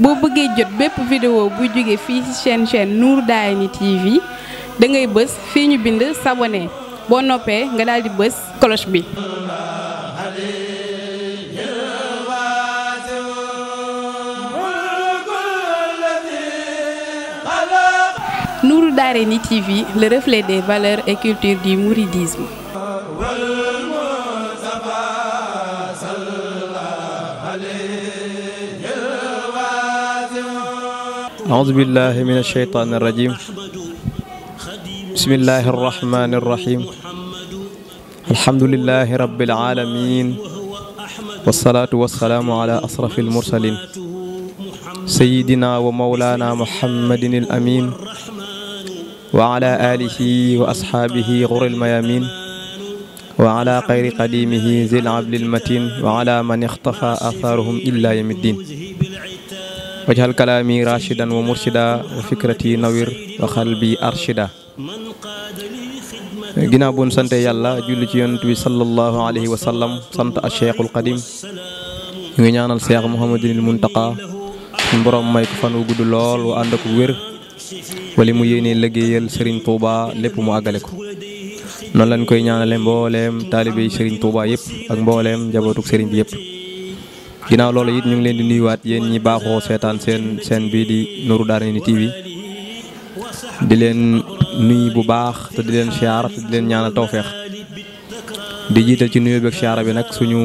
boo bëggee jot bépp vidéo buy jóge fii ci chaîne Nour Darayni TV da ngay bës fii ñu bind s'abonner boo noppee nga daal di bës cloche bi. Nour Darayni TV, le reflet des valeurs et cultures du mouridisme. أعوذ بالله من الشيطان الرجيم بسم الله الرحمن الرحيم الحمد لله رب العالمين والصلاة والسلام على أشرف المرسلين سيدنا ومولانا محمد الأمين وعلى آله وأصحابه غر الميامين وعلى خير قديمه ذي العبد المتين وعلى من اختفى آثارهم إلا يوم الدين وجعل كلامي راشدا ومرشدا وفكرتي نوير وقلبي أرشدا ginnaaw bu ñu sante yàlla julli ci yonent bi sallallahu alayhi wa sallam sant ak Cheikhul Qadim ñu ngi ñaanal Cheikh Mouhamadinil Muntaqa suñu borom may ko fan wu gudd lool wa ànd ak wér wali mu yéenee liggéeyal Serigne Touba lépp mu àggale ko noonu lañ koy ñaanale mbooleem taalibe yi Serigne Touba yëpp ak mbooleem njabootuk Serigne bi yëpp. ginnaaw loolu it ñu ngi leen di nuyuwaat yéen ñi baaxoo seetaan seen bii di Nour Darayni TV di leen nuyu bu baax te di leen siyaar te di leen ñaanal tawfeex di jiital ci nuyoo beeg siyaara bi nag suñu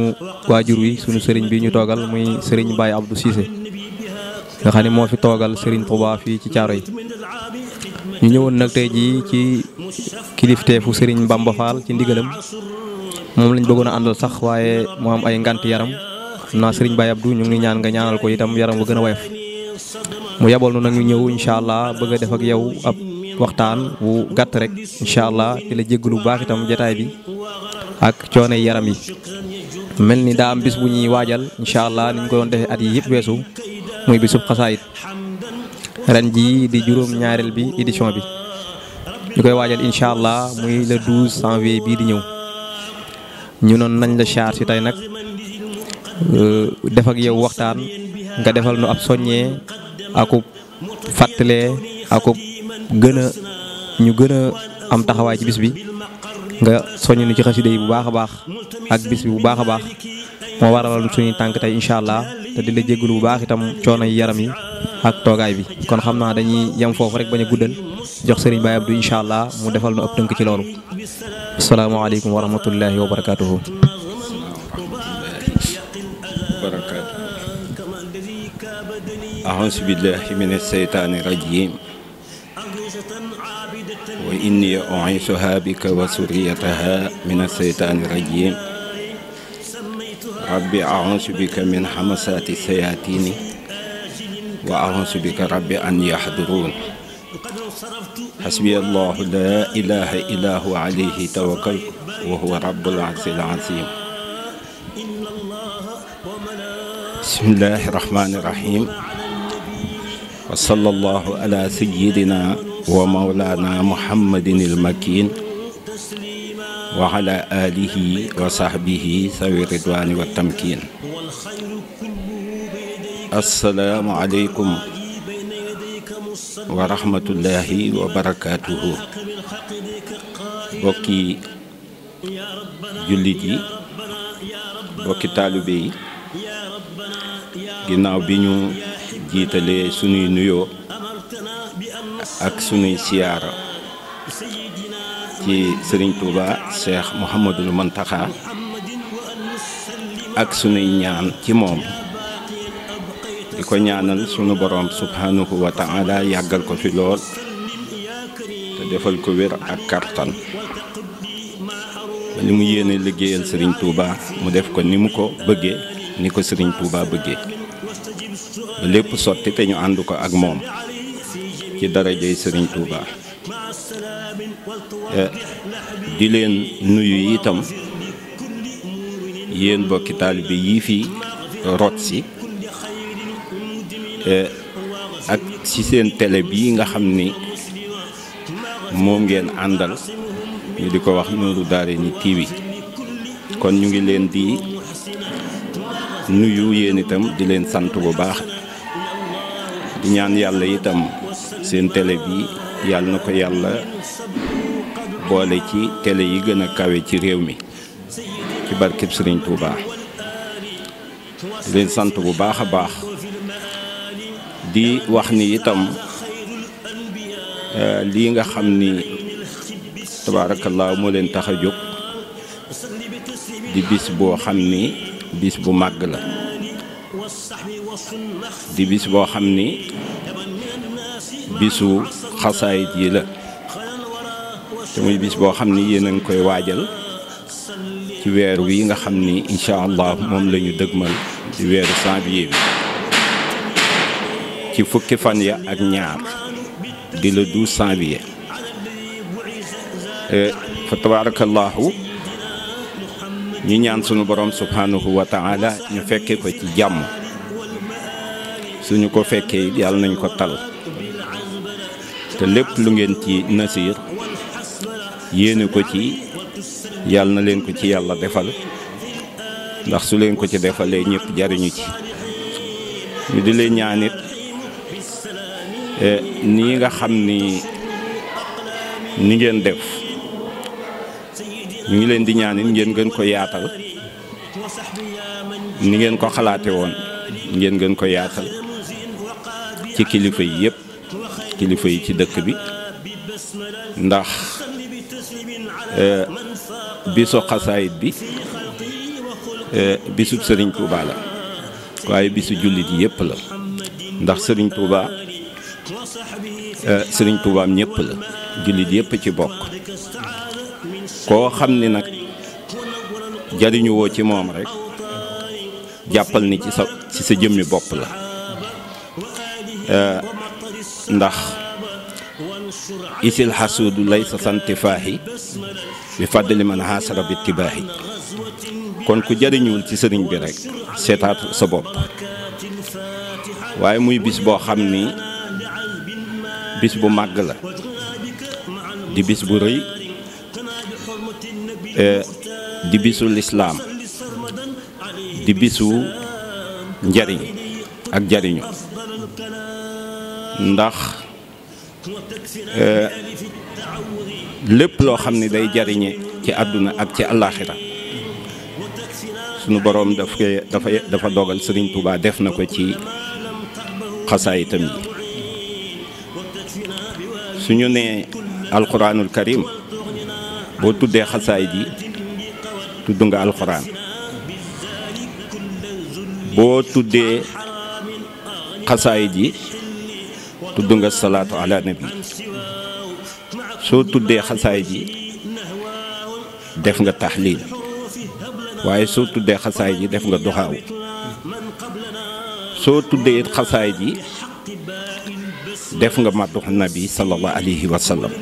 waajur wi suñu sëriñ bi ñu toogal muy sëriñ Baye Abdou Cissé nga xam ne moo fi toogal Serigne Touba fii ci caaro yi ñu ñëwoon nag tey jii ci kilifteefu Serigne Bamba Fall ci ndigalam moom lañ bëggoon a àndal sax waaye moo am ay ngant yaram naa Serigne Baye Abdou ñu ngi ñaan nga ñaanal ko itam yaram bu gën a woyof mu yabal nu nag ñu ñëw incha allah bëgg a def ak yow ab waxtaan bu gàtt rek incha allah di la jéggalu bu baax itam jataay bi ak coono yaram yi mel ni daa am bis bu ñuy waajal incha allah ni ñu ko doon defee at yi yëpp weesu muy bisub xasaayit ren jii di juróom-ñaareel bi édition bi ñu koy waajal incha allah muy le 12 janvier bii di ñëw ñu noonu nañ la char si tey nag def ak yow waxtaan nga defal nu ab soññee akub fàttalee akub ñu gën a am taxawaay ci bis bi nga soññ nu ci xasida yi bu baax a baax ak bis bi bu baax a baax moo waraloon suñuy tànk tey incha allah te di la jégalu bu baax itam coono yi yaram yi ak toogaay bi kon xam naa dañuy yem foofu rek bañ a guddal jox Serigne Baye Abdou incha allah mu defal nu ab tënk ci loolu asalaamaaleykum wa rahmatullahi wa barakaatuhu. أعوذ بالله من الشيطان الرجيم وإني أعيذها بك وذريتها من الشيطان الرجيم ربي أعوذ بك من همزات الشياطين وأعوذ بك ربي أن يحضرون حسبي الله لا إله إلا هو عليه توكلت وهو رب العرش العظيم بسم الله الرحمن الرحيم وصلى الله على سيدنا ومولانا محمد المكين وعلى آله وصحبه ذوي الرضوان والتمكين السلام عليكم ورحمة الله وبركاته بوكي جلدي بوكي طالبي ginnaaw bi ñu jiitalee sunuy nuyoo ak sunuy siyaara ci Serigne Touba Cheikh Mouhamadul Mountakha ak sunuy ñaan ci moom di ko ñaanal sunu borom subhanahu wa ta'ala yàggal ko fi lool te defal ko wér ak kartan li mu yéene liggéeyal Serigne Touba mu def ko ni mu ko bëggee ni ko Serigne Touba bëggee lépp sotti te ñu ànd ko ak moom ci darajay Serigne Touba di leen nuyu itam yéen bokki taalibe yii fi rot si ak ci seen télé bii nga xam ni moom ngeen àndal ñu di ko wax Nour Darayni TV kon ñu ngi leen di nuyu yéen itam di leen sant bu baax di ñaan yàlla itam seen télé bi yàlla na ko yàlla boole ci télé yi gën a kawe ci réew mi ci barkeb Sëriñ Tuuba di leen sant bu baax a baax di wax ni itam lii nga xam ni tabaarakallaa moo leen tax a jóg di bis boo xam ni bis bu màgg la di bis boo xam ni bisu xasaayit yi la te muy bis boo xam ni yéen a ngi koy waajal ci weer wi nga xam ni incha allah moom la ñu dëgmal ci weeru janvier bi ci fukki fan ya ak ñaar di le 12 janvier fa tabarakallahu ñu ñaan sunu borom subhanahu wa taala ñu fekke ko ci jàmm suñu ko fekkee yàlla nañ ko tal te lépp lu ngeen ci nasiir yéene ko ci yàlla na leen ko ci yàlla defal ndax su leen ko ci defalee ñëpp jariñu ci ñu di leen ñaanit nii nga xam ni ngeen def ñu ngi leen di ñaanit ngeen gën ko yaatal ni ngeen ko xalaate woon ngeen gën ko yaatal ci kilifa yi yëpp kilifa yi ci dëkk bi ndax bisu xasaayit bi bisub Sëriñ Tuuba la waaye bisu jullit yi yëpp la ndax Sëriñ Tuuba Sëriñ Tuubaam ñëpp la jullit yëpp ci bokk koo xam ni nag jariñu woo ci moom rek jàppal ni ci sa jëmmi bopp la ndax isil xasuudu lay sa santifaaxi bi fàddali man xaasara bi tibaaxi kon ku jariñuwul ci sëriñ bi rek seetaatu sa bopp waaye muy bis boo xam ni bis bu màgg la di bis bu rëy di bisu lislaam di bisu njariñ ak jariñu ndax lépp loo xam ne day jariñe ci àdduna ak ci àllaaxira sunu boroom dafa dogal Sëriñ Tuubaa def na ko ci xasaayitam yi suñu nee alquranul karim boo tuddee xasaayit yi tudd nga alquran boo tuddee xasaayit yi tudd nga salaatu ala nabi soo tuddee xasaayit yi def nga taxliil waaye soo tuddee xasaayit yi def nga duxaaw soo tuddee it xasaayit yi def nga maddu nabi sallallahu alayhi wa sallam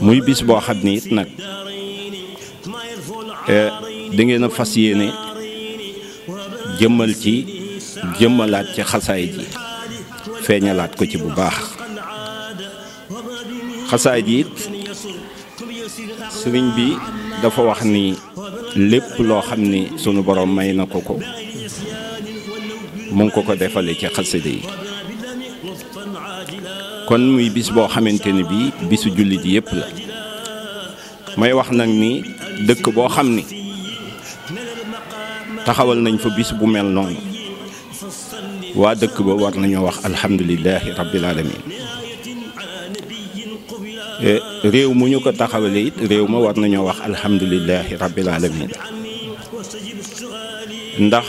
muy bis boo xam ni it nag da ngeen a fas yéene jëmmalaat ci xasaayit yi feeñalaat ko ci bu baax xasaayit yi it sëriñ bi dafa wax ni lépp loo xam ni sunu borom may na ko mu ngi ko defale ci xasida yi kon muy bis boo xamante ni bii bisu jullit yépp la may wax nag ni dëkk boo xam ni taxawal nañ fa bis bu mel noonu waa dëkk ba war nañoo wax alhamdulilahi rabbil alamin réew mu ñu ko taxawale it réew ma war nañoo wax alhamdulilahi rabbil alamin ndax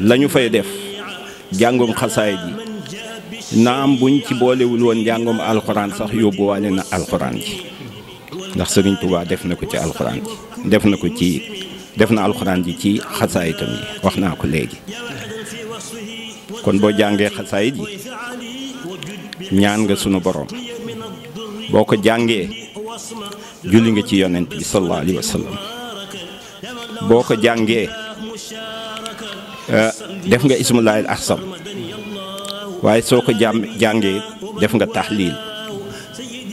lañu fay def jàngum xasaayid yi naam buñ ci boolewul woon njàngum alxuraan sax yóbbuwaale na alxuraan ji ndax Sëriñ Tuubaa def na ko ci alxuraan ji def na alxuraan ji ci xasaayitam yi wax naa ko léegi kon boo jàngee xasaayid yi ñaan nga sunu borom boo ko jàngee julli nga ci yonent bi sallallahu alayhi wa sallam boo ko jàngee def nga ismullaahil ahsam waaye soo ko jàngee def nga taxliil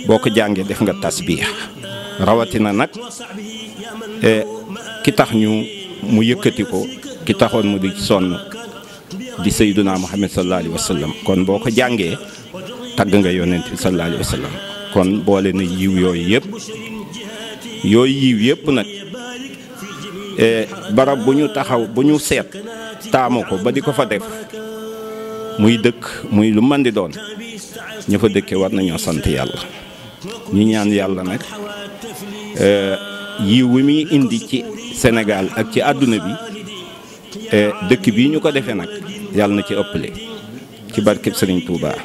boo ko jàngee def nga tasbiix rawatina nag ki tax mu yëkkati ko ki taxoon mu di sonn di sayyiduna Muhammad sallallahu alayhi wa sallam kon boo ko jàngee tagg nga yonent bi sallallahu alayhi wa sallam kon boole na yiw yooyu yëpp nag barab bu ñu taxaw bu ñu seet taamu ko ba di ko fa def muy dëkk muy lu mën di doon ña fa dëkke war nañoo sant yàlla ñu ñaan yàlla nag yiw wi muy indi ci Sénégal ak ci àdduna bi dëkk bii ñu ko defee nag yàlla na ci ëppale ci barkeb Serigne Touba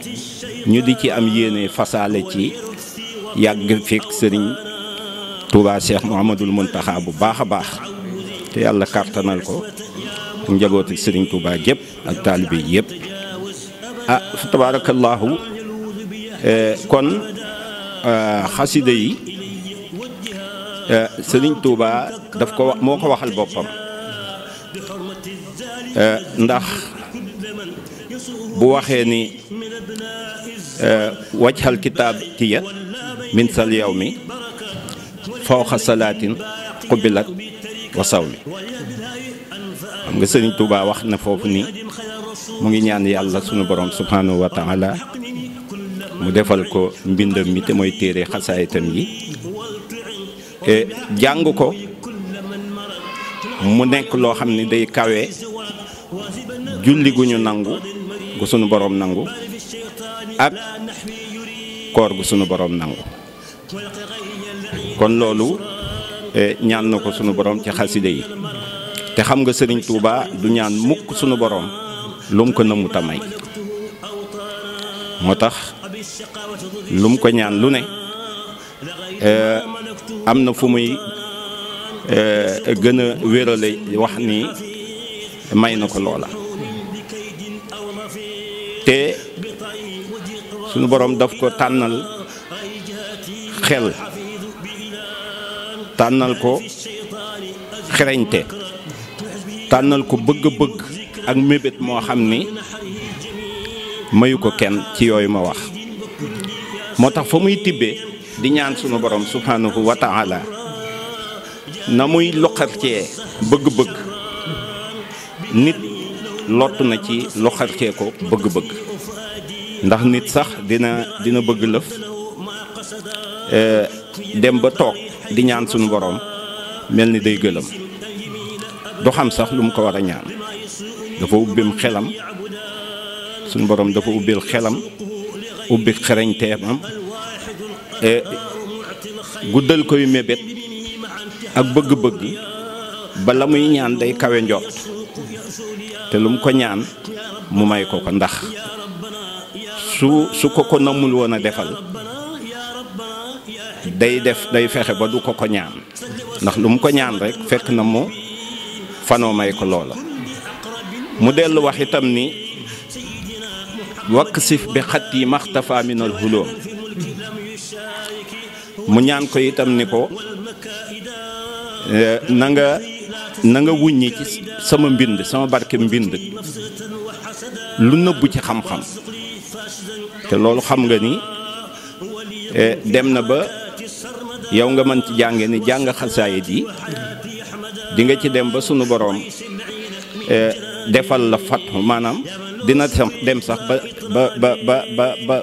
ñu di ci am yéene fasaale ci yàgg fekk Serigne Touba Cheikh Mouhamadoul Mountakha bu baax a baax te yàlla kàttanal ko njabootu Serigne Touba gépp ak taalibe yëpp fa tabaarakallaahu kon xasida yi Serigne Touba daf ko moo ko waxal boppam ndax bu waxee ni wajhal kitaab tiya min sal yawmi fawqa salaatin qubilat wa sawmi xam nga Serigne Touba wax na foofu ni mu ngi ñaan yàlla sunu borom subhanahu wa taala mu defal ko mbindam mi te mooy téere xasaayitam yi jàng ko mu nekk loo xam ne day kawe julli gu ñu nangu gu sunu borom nangu ak koor gu sunu borom nangu kon loolu ñaan na ko sunu borom ci xaside yi te xam nga Serigne Touba du ñaan mukk sunu borom lu mu ko nëmu ta may moo tax lu mu ko ñaan lu ne am na fu muy gën a wérale wax ni may na ko loola te sunu borom daf ko tànnal xel tànnal ko xereñte tànnal ko bëgg-bëgg ak mébét moo xam ni mayu ko kenn ci yooyu ma wax moo tax fa muy tibbee di ñaan sunu borom subhanahu wa taala na muy loxarcee bëgg-bëgg nit lott na ci loxarcee ko bëgg-bëgg ndax nit sax dina bëgg lëf dem ba toog di ñaan sunu borom mel ni day gëlëm du xam sax lu mu ko war a ñaan dafa ubbim xelam sunu borom dafa ubbil xelam ubbi xereñteemam guddal koy mébét ak bëgg-bëgg ba la muy ñaan day kawe njort te lu mu ko ñaan mu may ko ko ndax su ko namul woon a defal day fexe ba du ko ñaan ndax lu mu ko ñaan rek fekk na mu fanoo may ko loola mu dellu wax itam ni waksif bi xat yi maxtafa minal hulóom mu ñaan ko itam ni ko na nga wuññi ci sama mbind sama barke mbind lu nëbbu ci xam-xam te loolu xam nga ni dem na ba yow nga mën ci jànge ni jàng xasaayit yi di nga ci dem ba sunu boroom defal la fathu maanaam dina dem sax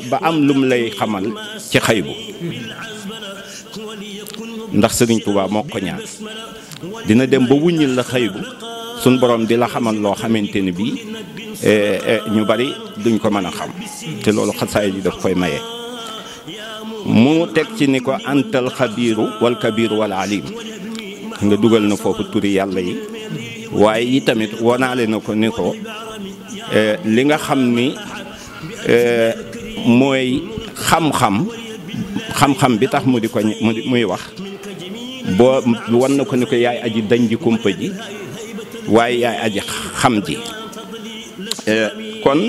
ba am lum lay xamal ci xaybu ndax Sëriñ Tuubaa moo ko ñaan dina dem ba wuññil la xaybu sunu boroom di la xamal loo xamante ni bii ñu bari duñ ko mën a xam te loolu xasaayit yi daf koy maye. mu teg ci ni ko antal xabiiru wal kabiiru wal alim nga dugal na foofu turi yàlla yi waaye yi tamit wanaale na ko ni ko li nga xam ni mooy xam-xam bi tax mu di ko muy wax boo wan na ko ni ko yaay aji dañ ji kumpa ji waaye yaay aji xam ji kon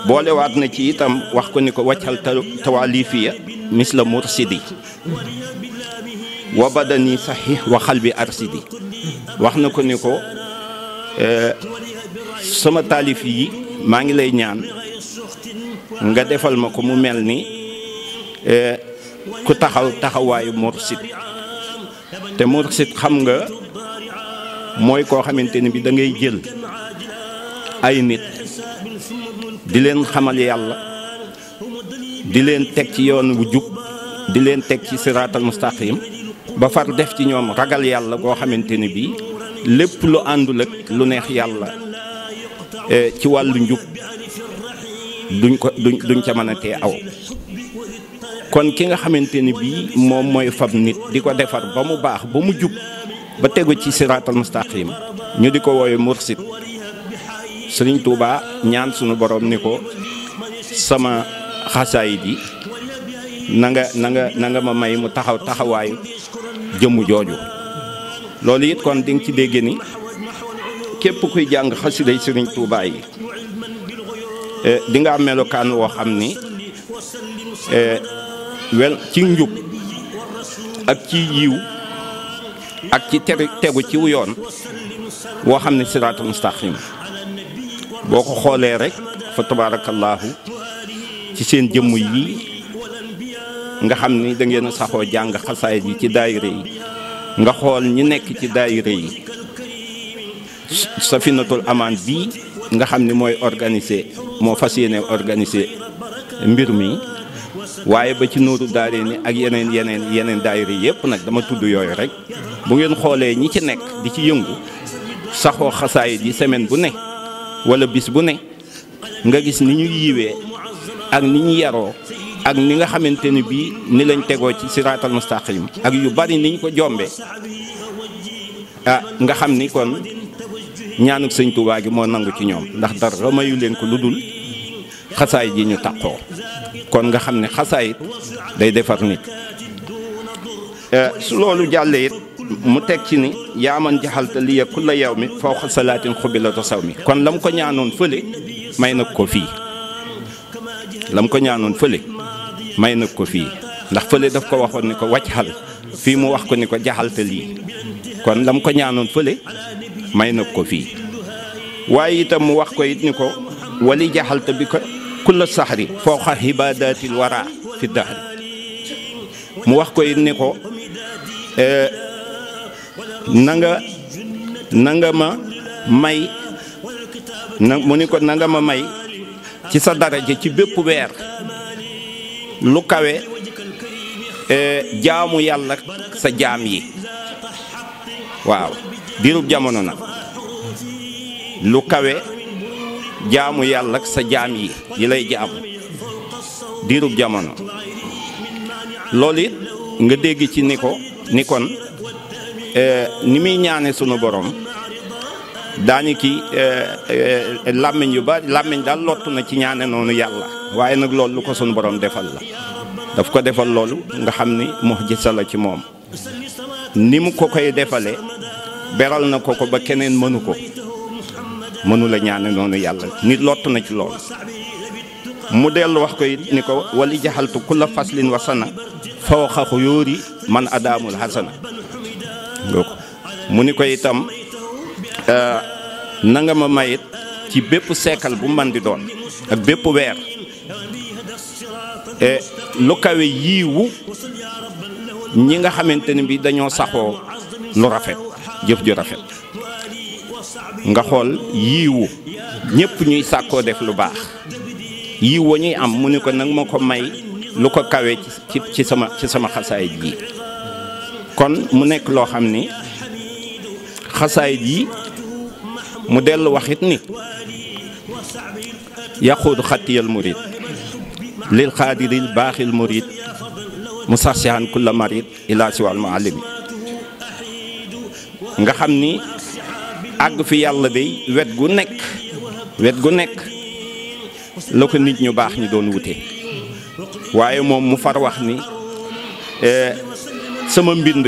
boolewaat na ci itam wax ko ni ko waccal tawalifiya misla mursidi wa badani saxi wa xalbi arsidi wax na ko ni ko sama taalif yi maa ngi lay ñaan nga defal ma ko mu mel ni ku taxawaayu mursid te mursid xam nga mooy koo xamante ni bi da ngay jël ay nit di leen xamal yàlla di leen teg ci yoon wu jub di leen teg ci siraatal mustaqim ba far def ci ñoom ragal yàlla goo xamante ni bii lépp lu àndul ak lu neex yàlla ci wàllu njub duñ ca mën a tee aw. kon ki nga xamante ni bii moom mooy fab nit di ko defar ba mu baax ba mu jub ba tegu ci siraatal mustaqim ñu di ko woowe mursid. Sëriñ Tuuba ñaan sunu borom ni ko sama xasaayid yi na nga ma may mu taxawaayu jëmm jooju. loolu it kon di nga ci dégg ni képp kuy jàng xasiday Sëriñ Tuuba yi di nga am melokaan woo xam ni ci njub ak ci yiw ak ci tegu ci yoon woo xam ne siraatul mustaqim boo ko xoolee rek fa tabaarakallaahu ci seen jëmm yi nga xam ni da ngeen a saxoo jàng xasaayid yi ci daayira yi nga xool ñi nekk ci daayira yi safinatul amaan bii nga xam ni mooy moo fas yéene organiser mbir mi waaye ba ci Nuuru Daarayni ak yeneen daayira yëpp nag dama tudd yooyu rek bu ngeen xoolee ñi ci nekk di ci yëngu saxoo xasaayid yi semaine bu ne wala bis bu ne nga gis ni ñu yiwee ak ni ñu yaroo ak ni nga xamante ni bii ni lañ tegoo ci siraatal mustaqim ak yu bari ni ñu ko jombe nga xam ni kon ñaanuk Sëñ Tuubaa gi moo nangu ci ñoom ndax dara mayu leen ko lu dul xasaayid yi ñu taqoo kon nga xam ne xasaayid day defar nit. su loolu jàllee it mu teg ci ni yaa man jaxalta liya kulla yawmi fawqa salaatin xubilatu sawmi kon lam ko ñaanoon fële may na ko fii may na ko fii ndax fële daf ko waxoon ni ko wàccal fii mu wax ko ni ko jaxalta lii kon lam ko ñaanoon fële may na ko fii waaye itam mu wax ko it ni ko wali jaxalta bi ko kulla saxri fawqa ibadatil wara fi dahri mu wax ko it ni ko nanga ma may mu ni ko nanga ma may ci sa daraja ci bépp weer lu kawe jaamu yàlla sa jaam yi waaw diirub jamono nag lu kawe jaamu yàlla sa jaam yi lay jaam diirub jamono loolu it nga dégg ci ni kon ni muy ñaane sunu borom daañu ki làmmiñ yu bari làmmiñ daal lottu na ci ñaane noonu yàlla waaye nag loolu lu ko sunu borom defal la daf ko defal loolu nga xam ni mu'jiza la ci moom ni mu ko koy defalee beral na ko ba keneen mënu la ñaane noonu yàlla nit lottu na ci loolu mu dellu wax ko it ni ko wali jaxaltu kulla faslin wa sana fawqa xuyóori man adaamul hasana mu ni ko itam na nga ma mayit ci bépp seekal bu man di doon ak bépp weer lu kawe yiiwu ñi nga xamante ni bi dañoo saxoo lu rafet jëf ju rafet nga xool yiiwu ñépp ñuy sàkkoo def lu baax yiiw wa ñuy am mu ni ko nag ma ko may lu ko kawe ci sama xasaayid yi kon mu nekk loo xam ni xasaayid yi mu dellu waxit ni yaquudu xattiyal murid lil xaadiril baaxil murid musasihan kulla marid ila siwal muallimi nga xam ni àgg fi yàlla day wet gu nekk la ko nit ñu baax ñi doon wute waaye moom mu far wax ni sama mbind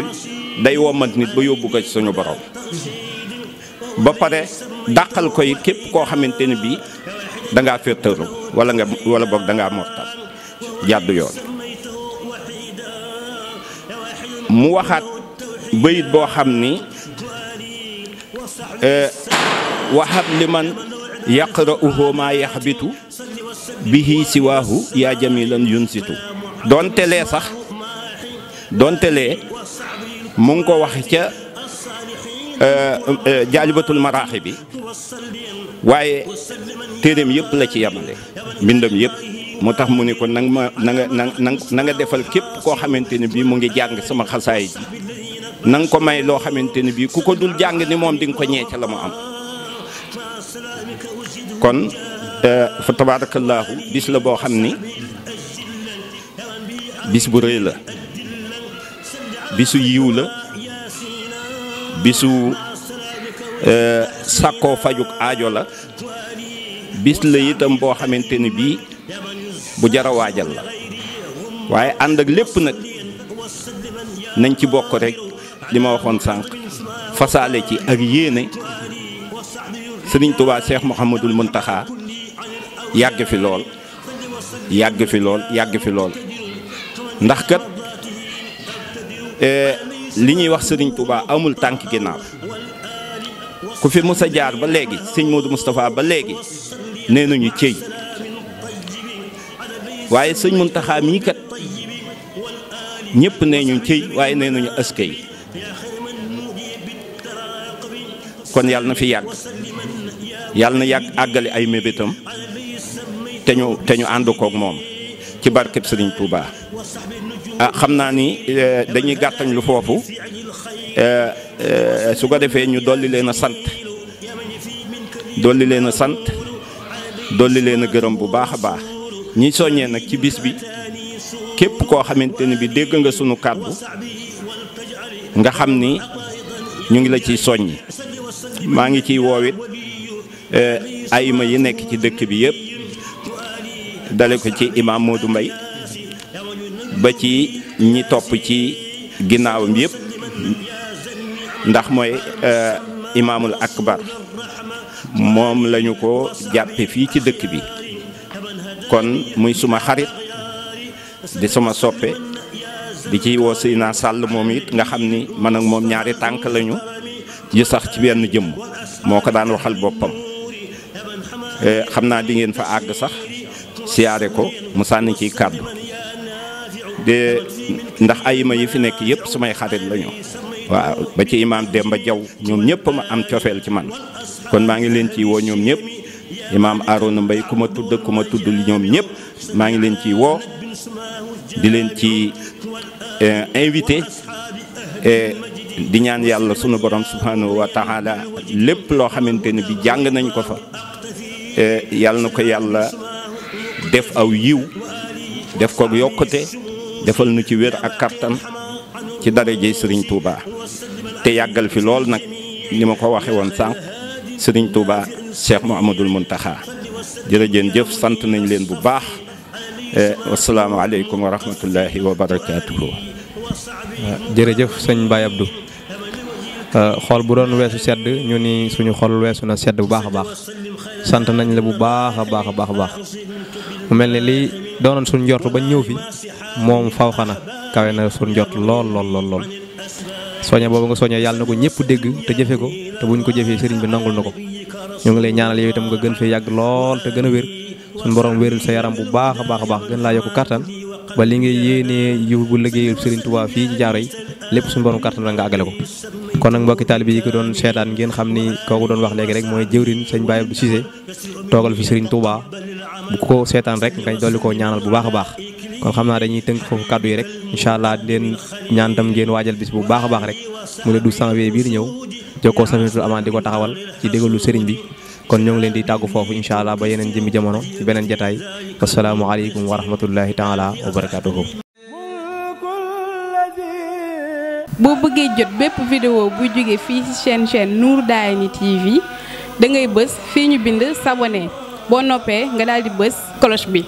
day womat nit ba yóbbu ko ci suñu borom ba pare dàqal ko it képp koo xamante ni bii dangaa féeteerlu wala boog dangaa mortal jàddu yoon mu waxaat bayit boo xam ni wahab liman yaqra'uhu ma yaxbitu bihi siwaahu yaa jamilan yunsitu doonte lee mu ngi ko waxe ca jaalibatul maraaxi bi waaye téereem yëpp la ci yamale mbindam yëpp moo tax mu ne ko na nga defal képp koo xamante ne bii mu ngi jàng sama xasaay ji na nga ko may loo xamante ne bii ku ko dul jàng ni moom di nga ko ñee ca la mu am. kon fa tabaarakallaahu bis la boo xam ni bis bu rëy la, bisu yiw la, bisu sàkkoo fajuk aajo la, bis la itam boo xamante ni bii bu jar a waajal la. waaye ànd ak lépp nag nañ ci bokk rek li ma waxoon sànq fasaale ci ak yéene Sëriñ Tuubaa Cheikh Mouhamadul Mountakha yàgg fi lool yàgg fi lool yàgg fi lool ndax kat li ñuy wax Sëriñ Tuubaa amul tànk ginnaaw. ku fi mës a jaar ba léegi sëñ Modou Moustapha ba léegi nee nañu cëy waaye sëñ Mountakha mii kat ñëpp nee ñu cëy waaye nee nañu askay. kon yàlla na fi yàgg yàlla na yàgg àggale ay mébétam te ñu ànd koog moom ci barkeb Sëriñ Touba. xam naa ni dañuy gàttañ lu foofu su ko defee ñu dolli leen a sant dolli leen a gërëm bu baax a baax ñi soññee nag ci bis bi képp koo xamante ne bi dégg nga sunu kàddu nga xam ni ñu ngi la ciy soññi. maa ngi ciy woowit ayima yi nekk ci dëkk bi yëpp dale ko ci imaam Modou Mbaye ba ci ñi topp ci ginnaawam yëpp ndax mooy imaamul akbar moom lañu ko jàppe fii ci dëkk bi. kon muy suma xarit di sama soppe di ciy woo Seyna Sall moom it nga xam ni man ak moom ñaari tànk lañu yu sax ci benn jëmm moo ko daan waxal boppam. xam naa di ngeen fa àgg sax siyaare ko mu sànni ciy kàddu de ndax ayima yi fi nekk yëpp sumay xarit lañu. waaw ba ci imaam Demba Jaw ñoom ñëpp ma am cofeel ci man kon maa ngi leen ciy woo ñoom ñëpp. imaam Arona Mbaye ku ma tudd li ñoom ñëpp maa ngi leen ciy woo di leen ci invité di ñaan yàlla sunu borom subhanahu wa taala lépp loo xamante ne bi jàng nañ ko fa yàlla na ko yàlla def aw yiw def ko yokkute defal nu ci wér ak kattan ci darajey Sëriñ Touba te yàggal fi lool nag ni ma ko waxe woon sànq Sëriñ Touba Cheikh Mouhamadul Mountakha jërëjëf sant nañ leen bu baax wasalaamaaleykum wa rahmatullahi wa barakaatuhu. jërëjëf sëñ Baye Abdou xol bu doon weesu sedd ñu ni suñu xol weesu na sedd bu baax a baax sant nañ la bu baax a baax a baax mu mel ne lii doonoon suñu njort ba ñëw fi moom faw xana kawe na suñu njort lool soñe boobu nga soñe yàlla na ko ñëpp dégg te jëfe ko te buñ ko jëfee sëriñ bi nangul na ko. ñu ngi lay ñaanal yow itam nga gën fee yàgg lool te gën a wér suñu borom wéral sa yaram bu baax a baax gën laa yokk kattan ba li ngay yéenee yiw bu liggéeyal Serigne Touba fii ci jaaro yi lépp suñu borom kattan la nga àggale ko. kon nag mbokki taalibe yi ko doon seetaan ngeen xam ni kooku doon wax léegi rek mooy jëwriñ sëñ Baye Abdou Cissé toogal fi Serigne Touba bu ko seetaan rek nga dolli koo ñaanal bu baax a baax. kon xam naa dañuy tënk foofu kàddu yi rek incha allah di leen ñaan tam ngeen waajal bis bu baax a baax rek mu ne du janvier bii di ñëw jokkoo Safinatul Amaan di ko taxawal ci déggalu sëriñ bi. kon ñoo ngi leen di tàggu foofu incha allah ba yeneen jëmmi jamono ci beneen jataay wasalaamualeykum wa rahmatullahi taala wa barakaatuhu. boo bëggee jot bépp vidéo bu jóge fii ci chaîne Nour Darayni TV da ngay bës fii ñu bind s'abonner boo noppee nga daal di bës cloche bi.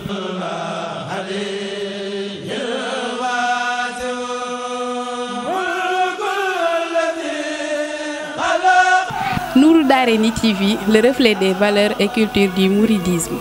Nour Darayni TV, le reflet des valeurs et cultures du mouridisme.